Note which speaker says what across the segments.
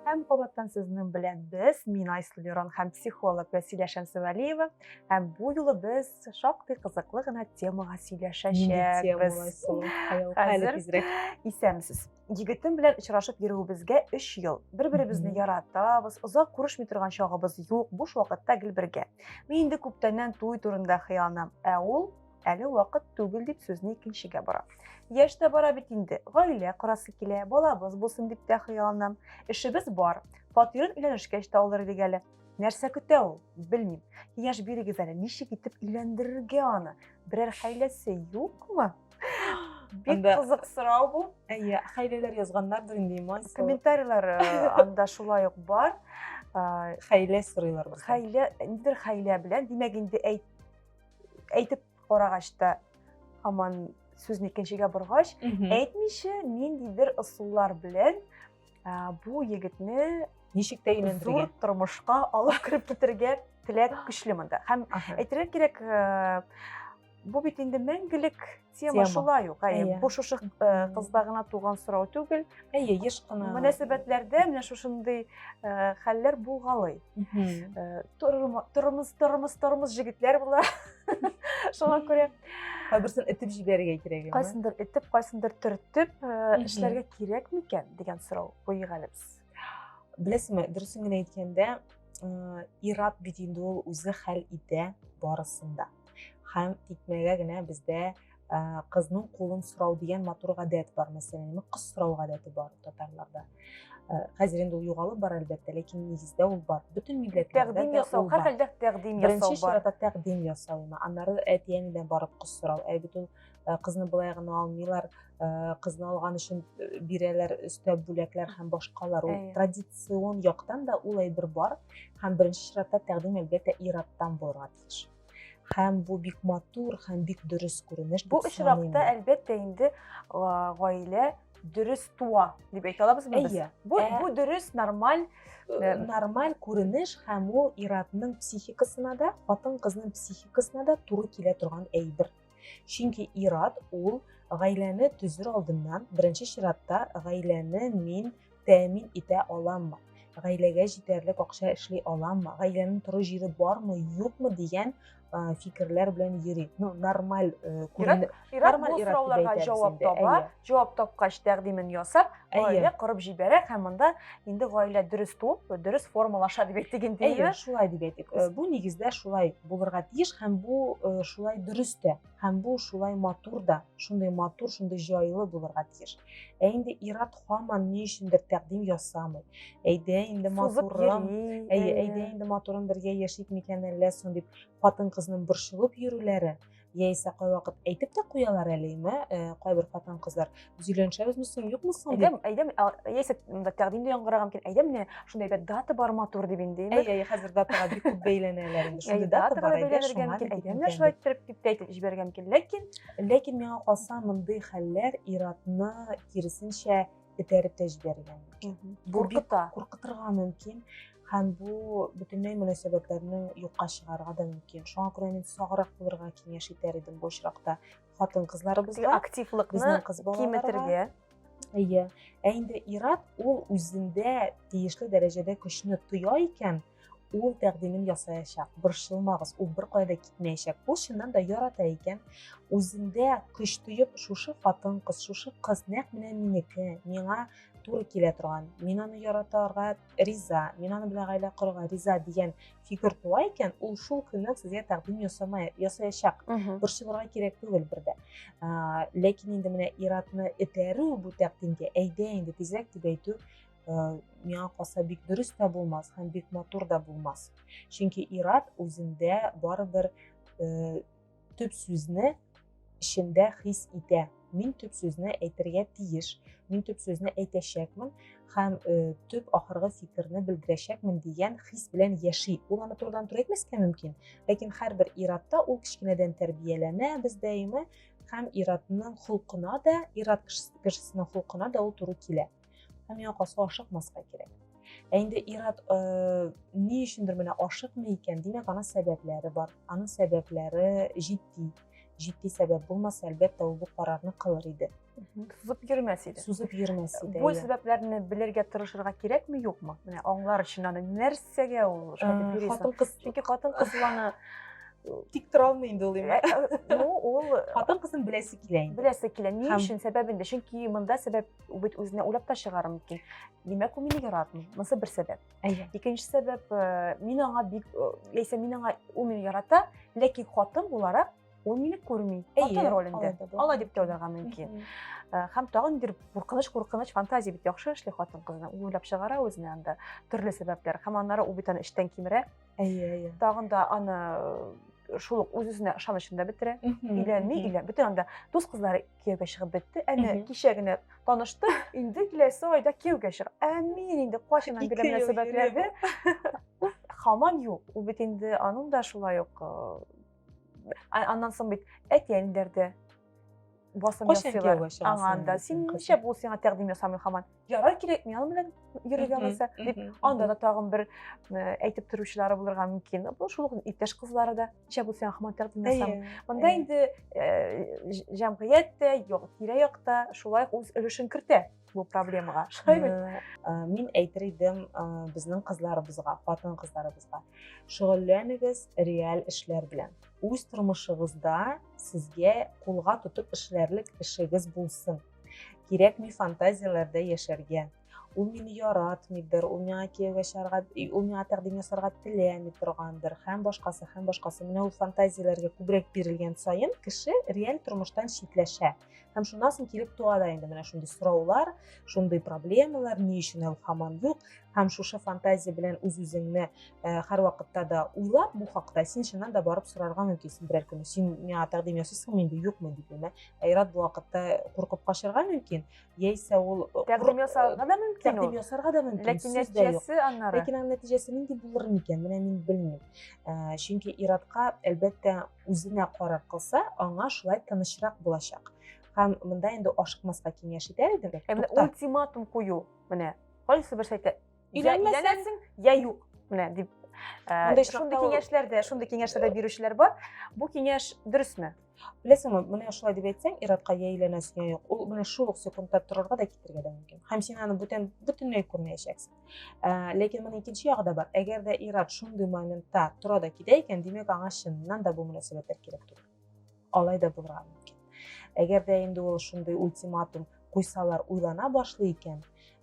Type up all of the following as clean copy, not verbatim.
Speaker 1: Һәм кабаттан сезнең белән без, мин Айсылу Лерон һәм психолог Вәсилә Шәмсевәлиева. Һәм бу юлы без шактый кызыклы гына темага сөйләшәчәкбез.
Speaker 2: Хәзер
Speaker 1: исәнмесез. Егетем белән очрашып йөрүебезгә 3 ел. Бер-беребезне яратабыз, озак күрешми торган чагыбыз юк, буш вакытта гел бергә. Мин инде күптәннән туй турында хыялланам, ә ул әле вакыт түгел дип сүзне икенчегә бора. Яшь тә бара бит инде, гаилә корасы килә, балабыз булсын дип тә хыялланам. Эшебез бар, фатирын өйләнешкәч тә алыр идек әле. Нәрсә көтә ул? Белмим. Киңәш бирегез әле, ничек итеп өйләндерергә аны? Берәр хәйләсе юкмы? Бик
Speaker 2: Анда...
Speaker 1: кызык сорау бу.
Speaker 2: Әйе, хәйләләр язганнардыр инде, иман.
Speaker 1: Комментарийлар анда шулай ук бар.
Speaker 2: Хәйлә сорыйлар.
Speaker 1: Хәйлә, ниндидер хәйлә белән, димәк инде әйт әйтеп карагач та һаман сүзне икенчегә боргач, әйтмичә ниндидер ысуллар белән бу егетне
Speaker 2: ничек тә өйләндерергә,
Speaker 1: зур тормышка алып кереп китергә теләк көчле монда. Һәм әйтергә кирәк, бу бит инде мәңгелек тема шулай ук. Әйе, бу шушы кызда гына туган сорау түгел.
Speaker 2: Әйе, еш кына.
Speaker 1: Мөнәсәбәтләрдә менә шушындый хәлләр булгалый. Тормыш, тормыш, тормыш җегетләр була. Шуңа күрә
Speaker 2: кайберсен этеп җибәрергә кирәк.
Speaker 1: Кайсындыр этеп, кайсындыр төртеп эшләргә кирәк микән дигән сорау куйыйк әле без.
Speaker 2: Беләсеңме, дөресен генә әйткәндә, ир-ат бит инде ул үзе хәл итә барысын да. Һәм тикмәгә генә бездә кызның кулын сорау дигән матур гадәт бар, мәсәлән, кыз сорау гадәте бар татарларда. Хәзер инде ул югалып бара, әлбәттә, ләкин нигездә ул бар. Бөтен милләтләрдә
Speaker 1: тәкъдим ясау, һәрхәлдә тәкъдим ясау бар.
Speaker 2: Беренче чиратта тәкъдим ясау, аннары әти-әнидән барып кыз сорау. Ә бит ул кызны болай гына алмыйлар, кызны алган өчен бирәләр өстәп бүләкләр һәм башкалар. Ул традицион яктан да ул әйбер бар һәм беренче чиратта тәкъдим, әлбәттә, ир-аттан булырга тиеш. Һәм бу бик матур һәм бик дөрес күренеш.
Speaker 1: Бу очракта, әлбәттә, инде гаилә дөрес туа дип әйтә алабызмы без? Бу, бу дөрес, нормаль
Speaker 2: нормаль күренеш һәм ул ир-атның психикасына да, хатын-кызның психикасына да туры килә торган әйбер. Чөнки ир-ат ул гаиләне төзер алдыннан беренче чиратта гаиләне мин тәэмин итә аламмы, гаиләгә җитәрлек акча эшли аламмы, гаиләнең тору җире бармы, юкмы дигән фикерләр белән йөри. Ну, нормаль
Speaker 1: күренеш. Ир-ат бу сорауларга җавап таба, җавап тапкач тәкъдимен ясап, гаилә корып җибәрә һәм монда инде гаилә дөрес туып, дөрес формалаша дип әйтик инде.
Speaker 2: Әйе, шулай дип әйтик. Бу нигездә шулай булырга тиеш һәм бу шулай дөрес тә. Һәм бу шулай матур да, шундый матур, шундый җайлы булырга тиеш. Ә инде ир-ат һаман ни өчендер тәкъдим ясамый. Әйдә инде матурым, әйе, әйдә инде матурым бергә яшик микән әллә соң дип хатын-кызның борчылып йөрүләре, яисә кайвакыт әйтеп тә куялар әле, име, кайбер хатын-кызлар, без өйләнешәбезме соң, юкмы соң
Speaker 1: дип. Әйдәм, яисә монда тәкъдим дә яңгыраган микән, әйдә менә шундый әйбәт дата бар матур дип инде.
Speaker 2: Әйе, әйе, хәзер датага бик күп бәйләнәләр инде.
Speaker 1: Шундый дата бар, әйдә, шуңа әйдә, менә шулай иттереп дип тә әйтеп җибәргән микән. Ләкин
Speaker 2: Ләкин миңа калса, мондый хәлләр ир-атны киресенчә этәреп тә җибәрергә мөмкин.
Speaker 1: Бу бик
Speaker 2: куркытырга мөмкин һәм бу бөтенләй мөнәсәбәтләрне юкка чыгарырга да мөмкин. Шуңа күрә мин саграк булырга киңәш итәр идем бу очракта хатын-кызларыбызга.
Speaker 1: Активлыкны киметергә.
Speaker 2: Әйе. Ә инде ир-ат ул үзендә тиешле дәрәҗәдә көчне тоя икән, ул тәкъдимен ясаячак. Борчылмагыз, ул беркая да китмәячәк. Ул чыннан да ярата икән, үзендә көч тоеп, шушы хатын-кыз, шушы кыз нәкъ менә минеке, миңа туры килә торган, мин аны яратарга риза, мин аны белән гаилә корырга риза дигән фикер туа икән, ул шул көнне сезгә тәкъдим ясамай, ясаячак. Борчылырга кирәк түгел бер дә. Ләкин инде менә ир-атны этәрү бу тәкъдимгә, әйдә инде тизрәк дип әйтү, миңа калса бик дөрес тә булмас һәм бик матур да булмас. Чөнки ир-ат үзендә барыбер төп сүзне эчендә хис итә. Мин төп сүзне әйтергә тиеш, мин төп сүзне әйтәчәкмен һәм төп ахыргы фикерне белдерәчәкмен дигән хис белән яши. Ул аны турыдан-туры әйтмәскә мөмкин, ләкин һәрбер ир-атта ул кечкенәдән тәрбияләнә бездә, әйеме, һәм ир-атның холкына да, ир-ат кешесенең холкына да ул туры килә. Һәм миңа калса ашыкмаска кирәк. Ә инде ир-ат ни өчендер менә ашыкмый икән, димәк, аның сәбәпләре бар. Аның сәбәпләре җитди. Җитди сәбәп булмаса, әлбәттә, ул бу карарны кылыр иде.
Speaker 1: Сузып йөрмәс иде.
Speaker 2: Сузып йөрмәс иде.
Speaker 1: Бу сәбәпләрне белергә тырышырга кирәкме, юкмы? Менә аңлар өчен аны нәрсәгә ул шулай дип йөрисең?
Speaker 2: Хатын-кыз,
Speaker 1: чөнки хатын-кыз аны
Speaker 2: тик тора алмый инде ул
Speaker 1: име. Ну, ул
Speaker 2: хатын-кызның беләсе килә инде.
Speaker 1: Беләсе килә. Ни өчен сәбәбен дә? Чөнки монда сәбәп бит үзенә уйлап та чыгарыр мөмкин. Димәк, ул мине яратмый. Монысы бер сәбәп. Икенче сәбәп, мин аңа бик, яисә мин аңа, ул мине ярата, ләкин хатын буларак ул мине күрми. Хатын ролендә. Алай дип тә уйларга мөмкин. Һәм тагын бер куркыныч, куркыныч фантазия бит яхшы эшли хатын-кызны. Ул уйлап чыгара үзенә анда төрле сәбәпләр. Һәм аннары ул бит аны эчтән кимерә.
Speaker 2: Әйе, әйе.
Speaker 1: Тагын да аны шул ук үз-үзенә ышанычын да бетерә. Өйләнми, өйлән. Бөтен анда дус кызлары кияүгә чыгып бетте. Әнә кичә генә таныштык, инде киләсе айда кияүгә чыга. Ә мин инде кайчаннан бирле мөнәсәбәтләрдә һаман юк. Ул бит инде аның да шулай ук аннан соң бит әти-әниләр дә басым ясыйлар. Аңа анда син нишләп ул сиңа тәкъдим ясамый һаман? Ярар кирәк, мин аның белән йөрергә алайса дип, анда да тагын бер әйтеп торучылары булырга мөмкин. Бу шул ук иптәш кызлары да нишләп ул сиңа һаман тәкъдим ясамый. Монда инде җәмгыять тә, тирә-як та шулай ук үз өлешен кертә бу проблемага. Шулай бит?
Speaker 2: Мин әйтер идем, безнең кызларыбызга, хатын-кызларыбызга, шөгыльләнегез реаль эшләр белән. Үз тормышыгызда сезгә кулга тотып эшләрлек эшегез булсын. Кирәкми фантазияләрдә яшәргә. Ул мине яратмыйдыр, ул миңа кияүгә чыгарга, ул миңа тәкъдим ясарга теләми торгандыр, һәм башкасы, һәм башкасы. Менә ул фантазияләргә күбрәк бирелгән саен кеше реаль тормыштан читләшә. Һәм шуннан соң килеп туа да инде менә шундый сораулар, шундый проблемалар, ни өчен ул һаман юк. Һәм шушы фантазия белән үз-үзеңне һәрвакытта да уйлап бу хакта син чыннан да барып сорарга мөмкинсең берәр көнне. Син миңа тәкъдим ясыйсыңмы инде, юкмы дип, әмма Айрат бу вакытта куркып качарга мөмкин, яисә ул
Speaker 1: тәкъдим ясарга да мөмкин.
Speaker 2: Тәкъдим ясарга да мөмкин.
Speaker 1: Ләкин нәтиҗәсе аннары.
Speaker 2: Ләкин аның нәтиҗәсе нинди булыр микән? Менә мин белмим. Чөнки Иратка, әлбәттә, үзенә карар кылса, аңа шулай тынычрак булачак. Һәм монда инде ашыкмаска киңәш итәр идем.
Speaker 1: Ә менә ультиматум кую, менә кайсы берсе әйтә, өйләнмәсәң, я юк, менә дип. Шундый киңәшләр дә, шундый киңәшләр дә бирүчеләр бар. Бу киңәш дөресме?
Speaker 2: Беләсеңме, менә шулай дип әйтсәң, ир-атка я өйләнәсең, я юк. Ул менә шул ук секундта торырга да китергә дә мөмкин. Һәм син аны бүтән бөтенләй күрмәячәксең. Ләкин моның икенче ягы да бар. Әгәр дә ир-ат шундый моментта тора да китә икән, димәк, аңа чыннан да бу мөнәсәбәтләр кирәк түгел. Алай да булырга мөмкин. Әгәр дә инде ул шундый ультиматум куйсалар, уйлана башлый икән,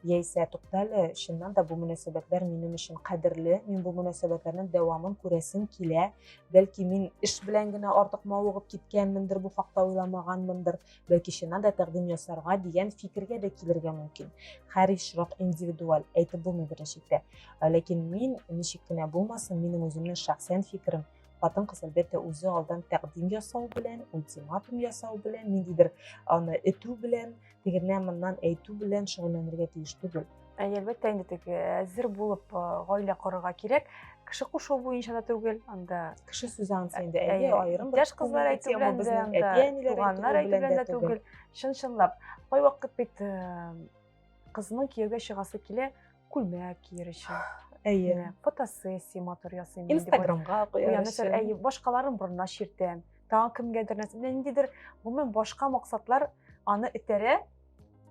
Speaker 2: яисә туктале, чыннан да бу мөнәсәбәтләр минем өчен кадерле, мин бу мөнәсәбәтләрнең дәвамын күрәсем килә, бәлки мин эш белән генә артык мавыгып киткәнмендер, бу хакта уйламаганмындыр, бәлки чыннан да тәкъдим ясарга дигән фикергә дә килергә мөмкин. Һәр очрак индивидуаль, әйтеп булмый берничек тә. Ләкин мин, ничек кенә булмасын, минем үземнең шәхсән фикерем, хатын-кыз әлбәттә үзе алдан тәкъдим ясау белән, ультиматум ясау белән, ниндидер аны этү белән, тегеннән моннан әйтү белән шөгыльләнергә тиеш түгел.
Speaker 1: Әйе, әлбәттә инде теге әзер булып гаилә корырга кирәк. Кеше кушуы буенча да түгел, анда
Speaker 2: кеше сүзе ансы инде, әйе, аерым
Speaker 1: бер яшь кызлар әйтү белән дә, анда туганнар әйтү белән дә түгел. Чын-чынлап, кайвакыт бит кызның кияүгә чыгасы килә, күлмәк киер өчен.
Speaker 2: Әйе.
Speaker 1: Фотосессия матур ясыйм.
Speaker 2: Инстаграмга куяр өчен.
Speaker 1: Әйе, башкаларын борынына чиртәм. Тагын кемгәдер нәрсә, ниндидер гомумән башка максатлар аны этәрә,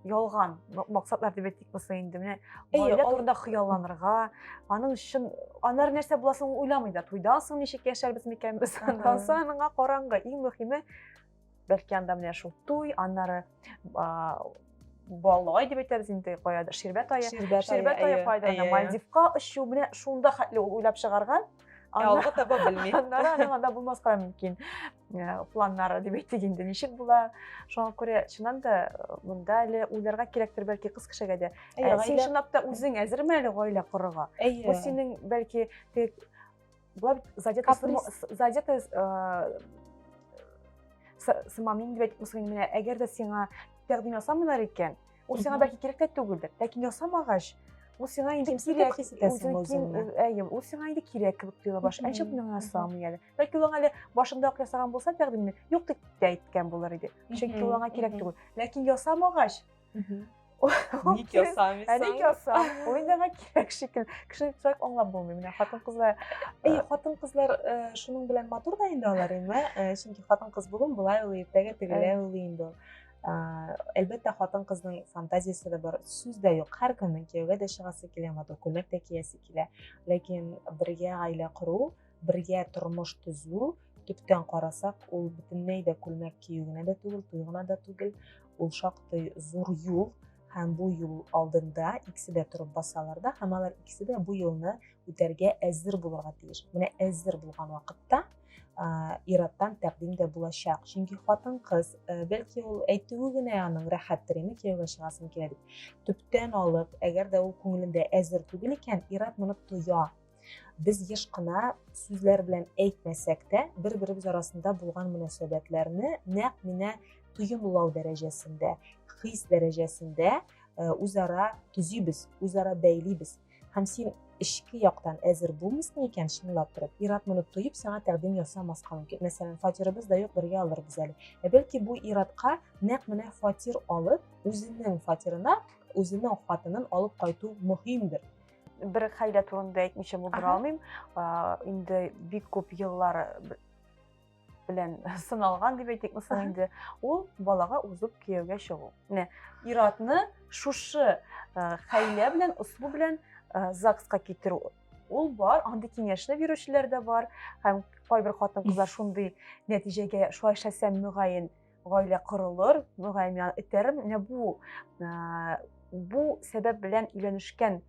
Speaker 1: ялган максатлар дип әйтик булса инде. Менә гаилә турында хыялланырга, аның чын аннары нәрсә буласын ул уйламый да. Туйдан соң ничек яшәрбез микән без? Аннан соң аңа караңгы. Иң мөһиме бәлки анда менә шул туй, аннары баллы ай дип әйтәбез инде каядыр, ширбәт ае. Ширбәт ае кайда Мальдивка очу, менә шунда хәтле ул уйлап чыгарган.
Speaker 2: Алга таба белми.
Speaker 1: Аннары аның анда булмаска мөмкин планнары дип әйтик инде, ничек була. Шуңа күрә чыннан да монда әле уйларга кирәктер бәлки кыз кешегә дә. Син чынлап та үзең әзерме әле гаилә корырга? Бу синең бәлки теге була бит задета задета самомнение дип әйтик мисал менә әгәр дә сиңа тәкъдим ясамыйлар икән, ул сиңа бәлки кирәк тә түгелдер, ләкин ясамагач, ул сиңа инде кирәк
Speaker 2: хис итәсең үзеңне.
Speaker 1: Әйе, ул сиңа инде кирәк кебек тоела башлый. Ә ничек миңа ясамый әле? Бәлки ул аңа әле башында ук ясаган булса тәкъдимне, юк дип тә әйткән булыр иде. Чөнки ул аңа кирәк түгел. Ләкин ясамагач,
Speaker 2: Ник ясамыйсың?
Speaker 1: Ә ник ясам? Ул инде аңа кирәк шикелле. Кешене шулай аңлап булмый. Менә хатын-кызлар
Speaker 2: Әйе, хатын-кызлар шуның белән матур да инде алар, әйме? Чөнки хатын-кыз бүген болай уйлый, иртәгә тегеләй уйлый инде ул. Әлбәттә, хатын-кызның фантазиясе дә бар, сүз дә юк. Һәркемнең кияүгә дә чыгасы килә, матур күлмәк тә киясе килә. Ләкин бергә гаилә кору, бергә тормыш төзү, төптән карасак, ул бөтенләй дә күлмәк кию генә дә түгел, туй гына да түгел, ул шактый зур юл һәм бу юл алдында икесе дә торып басалар да, һәм алар икесе дә бу юлны үтәргә әзер булырга тиеш. Менә әзер булган вакытта ир-аттан тәкъдим дә булачак. Чөнки хатын-кыз, бәлки ул әйтүе генә аның рәхәттер, әйме, кияүгә чыгасым килә дип. Төптән алып, әгәр дә ул күңелендә әзер түгел икән, ир-ат моны тоя. Без еш кына сүзләр белән әйтмәсәк тә, бер-беребез арасында булган мөнәсәбәтләрне нәкъ менә тоемлау дәрәҗәсендә, хис дәрәҗәсендә үзара төзибез, үзара бәйлибез. Һәм син эчке яктан әзер булмыйсың икән, чынлап торып, ир-ат моны тоеп сиңа тәкъдим ясамаска мөмкин. Мәсәлән, фатирыбыз да юк, бергә алырбыз әле. Ә бәлки бу ир-атка нәкъ менә фатир алып, үзенең фатирына, үзенең хатынын алып кайту мөһимдер.
Speaker 1: Бер хәйлә турында әйтмичә булдыра алмыйм. Инде бик күп еллар белән сыналган дип әйтик соң инде, ул балага узып кияүгә чыгу. Менә ир-атны шушы хәйлә белән, ысул белән ЗАГСка китерү. Ул бар, андый киңәшне бирүчеләр дә бар. Һәм кайбер хатын-кызлар шундый нәтиҗәгә, шулай эшләсәм, мөгаен, гаилә корылыр, мөгаен, мин аны этәрем. Менә бу сәбәп белән өйләнешкән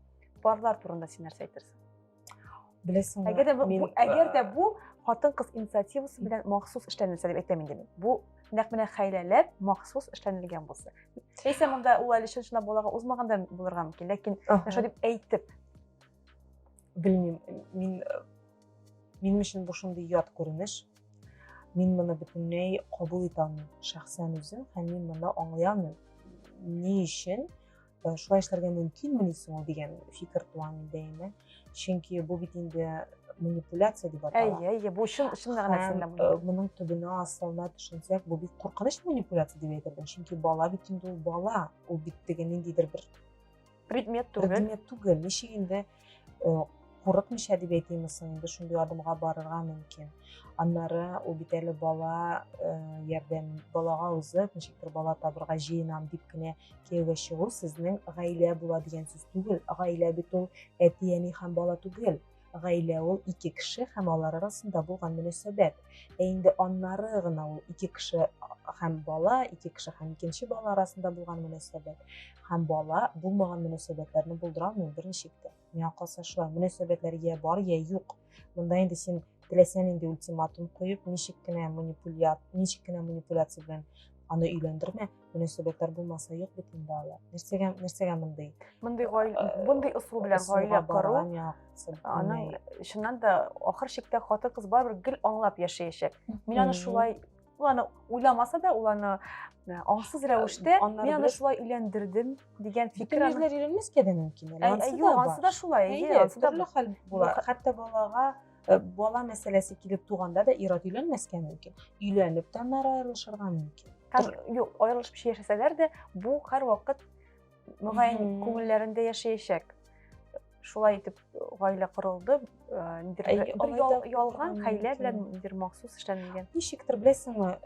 Speaker 1: парлар турында син нәрсә әйтерсең?
Speaker 2: Беләсеңме?
Speaker 1: Әгәр дә бу, әгәр дә бу хатын-кыз инициативасы белән махсус эшләнелсә дип әйтәм инде мин. Бу нәкъ менә хәйләләп махсус эшләнелгән булса. Яисә монда ул әле чын-чынлап балага узмаган да булырга мөмкин, ләкин шулай дип әйтеп.
Speaker 2: Белмим, мин минем өчен бу шундый ят күренеш. Мин моны бөтенләй кабул итә алмыйм шәхсән үзем һәм мин моны аңлый алмыйм. Ни өчен шулай эшләргә мөмкинмени соң ул дигән фикер туа миндә инде. Чөнки бу бит инде манипуляция дип атала.
Speaker 1: Әйе, әйе, бу чын чын мәгънәсендә.
Speaker 2: Моның төбенә асылына төшенсәк, бу бик куркыныч манипуляция дип әйтердем. Чөнки бала бит инде ул бала, ул бит теге ниндидер бер
Speaker 1: предмет түгел.
Speaker 2: Предмет түгел. Ничек инде курыкмыйча дип әйтимме соң инде шундый адымга барырга мөмкин. Аннары ул бит әле бала ярдәм балага узып, ничектер бала табырга җыенам дип кенә кияүгә чыгу сезнең гаилә була дигән сүз түгел. Гаилә бит ул әти-әни һәм бала түгел. Гаилә ул ике кеше һәм алар арасында булган мөнәсәбәт. Ә инде аннары гына ул ике кеше һәм бала, ике кеше һәм икенче бала арасында булган мөнәсәбәт. Һәм бала булмаган мөнәсәбәтләрне булдыра алмый берничек тә. Миңа калса шулай, мөнәсәбәтләр я бар, я юк. Монда инде син теләсә нинди ультиматум куеп, ничек кенә манипуля, ничек кенә манипуляция белән аны өйләндермә, мөнәсәбәтләр булмаса юк бит инде алар. Нәрсәгә, нәрсәгә мондый?
Speaker 1: Мондый гаилә, мондый ысул белән гаилә кору, аның чыннан да ахыр чиктә хатын-кыз барыбер гел аңлап яшәячәк. Мин аны шулай, ул аны уйламаса да, ул аны аңсыз рәвештә, мин аны шулай өйләндердем дигән
Speaker 2: фикер. Бөтен ирләр өйләнмәскә дә мөмкин
Speaker 1: әле. Ансы да ансы да шулай,
Speaker 2: әйе, ансы да төрле хәл була. Хәтта балага бала мәсьәләсе килеп туганда да ир-ат өйләнмәскә мөмкин. Өйләнеп тә аннары аерылышырга мөмкин.
Speaker 1: Һәм юк, аерылышып яшәсәләр дә, бу һәрвакыт мөгаен күңелләрендә яшәячәк. Шулай итеп гаилә корылды, нидер бер ялган хәйлә белән нидер махсус эшләнелгән.
Speaker 2: Ничектер беләсеңме,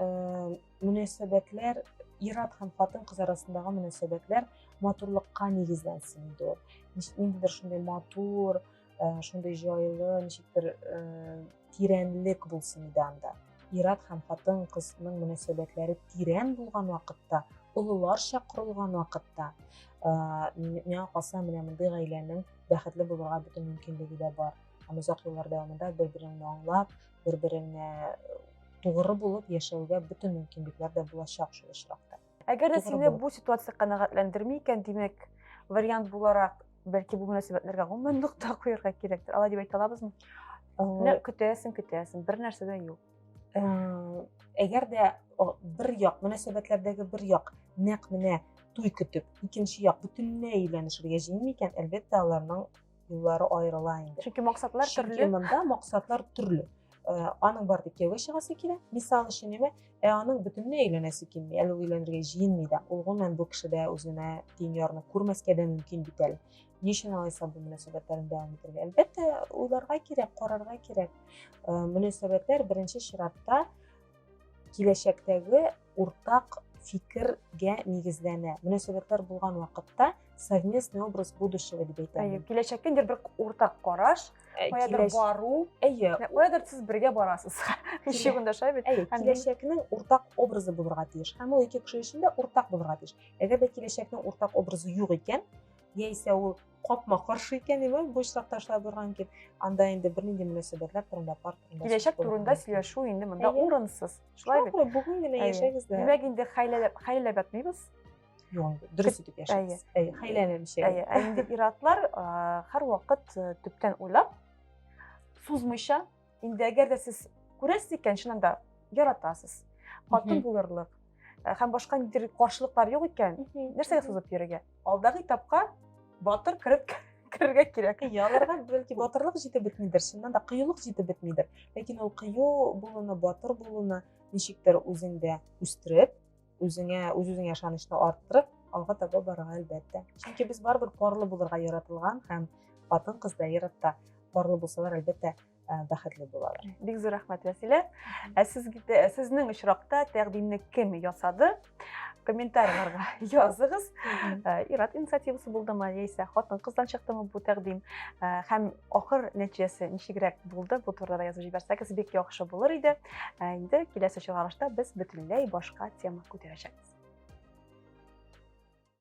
Speaker 2: мөнәсәбәтләр ир-ат һәм хатын-кыз арасындагы мөнәсәбәтләр матурлыкка нигезләнсен инде ул. Ниндидер шундый матур, шундый җайлы, ничектер тирәнлек булсын иде анда. Ир-ат һәм хатын-кызның мөнәсәбәтләре тирән булган вакытта, олыларча корылган вакытта, миңа калса, менә мондый гаиләнең бәхетле булырга бөтен мөмкинлеге дә бар. Һәм озак еллар дәвамында бер-береңне аңлап, бер-береңә тугры булып яшәүгә бөтен мөмкинлекләр дә булачак шул очракта.
Speaker 1: Әгәр дә сине бу ситуация канәгатьләндерми икән, димәк, вариант буларак, бәлки бу мөнәсәбәтләргә гомумән нокта куярга кирәктер. Алай дип әйтә алабызмы? Менә көтәсең, көтәсең, бер нәрсә дә юк.
Speaker 2: Әгәр дә бер як, мөнәсәбәтләрдәге бер як нәкъ менә туй көтеп, икенче як бөтенләй өйләнешергә җыенмый икән, әлбәттә, аларның юллары аерыла инде.
Speaker 1: Чөнки максатлар төрле.
Speaker 2: Чөнки монда максатлар төрле. Аның бар тик кияүгә чыгасы килә, мисал өчен, әйме, ә аның бөтенләй өйләнәсе килми, әле ул өйләнергә җыенмый да. Ул гомумән бу кешедә үзенә тиң ярны күрмәскә дә мөмкин бит әле. Ни өчен алайса бу мөнәсәбәтләрне дәвам итәргә? Әлбәттә, уйларга кирәк, карарга кирәк. Мөнәсәбәтләр беренче чиратта киләчәктәге уртак фикергә нигезләнә. Мөнәсәбәтләр булган вакытта совместный образ будущего дип әйтәм.
Speaker 1: Әйе, киләчәккә инде бер уртак караш, э, каядыр бару.
Speaker 2: Әйе.
Speaker 1: Каядыр сез бергә барасыз. Һич югында шулай
Speaker 2: бит. Әйе, киләчәкнең уртак образы булырга тиеш. Һәм ул ике кеше өчен дә уртак булырга тиеш. Әгәр дә киләчәкнең уртак образы юк икән, яисә ул капма-каршы икән, димәк, бу очракта шулай булырга мөмкин. Анда инде бернинди мөнәсәбәтләр турында, пар
Speaker 1: турында. Киләчәк турында сөйләшү инде монда урынсыз. Шулай
Speaker 2: бит. Бүген генә яшәгез
Speaker 1: дә. Димәк, инде хәйләләп, хәйләләп ятмыйбыз.
Speaker 2: Юк, дөрес итеп яшәгез. Әйе, хәйләләмичә.
Speaker 1: Әйе, ә инде ир-атлар һәрвакыт төптән уйлап, сузмыйча, инде әгәр дә сез күрәсез икән, чыннан да яратасыз, хатын булырлык һәм башка ниндидер каршылыклар юк икән, нәрсәгә сузып йөрергә? Алдагы этапка батыр кереп керергә кирәк.
Speaker 2: Әйе, аларга бәлки батырлык җитеп бетмидер, чыннан да кыюлык җитеп бетмидер. Ләкин ул кыю булуны, батыр булуны ничектер үзеңдә үстереп, үзеңә, үз-үзеңә ышанычны арттырып, алга таба барырга әлбәттә. Чөнки без барыбер парлы булырга яратылган һәм хатын-кыз да, ир-ат та парлы булсалар, әлбәттә, бәхетле булалар.
Speaker 1: Бик зур рәхмәт, Вәсилә. Ә сезгә сезнең очракта тәкъдимне кем ясады? Комментарийларга языгыз. Ир-ат инициативасы булдымы, яисә хатын-кыздан чыктымы бу тәкъдим? Һәм ахыр нәтиҗәсе ничегрәк булды? Бу турыда да язып җибәрсәгез, бик яхшы булыр иде. Инде киләсе чыгарылышта без бөтенләй башка тема күтәрәчәкбез.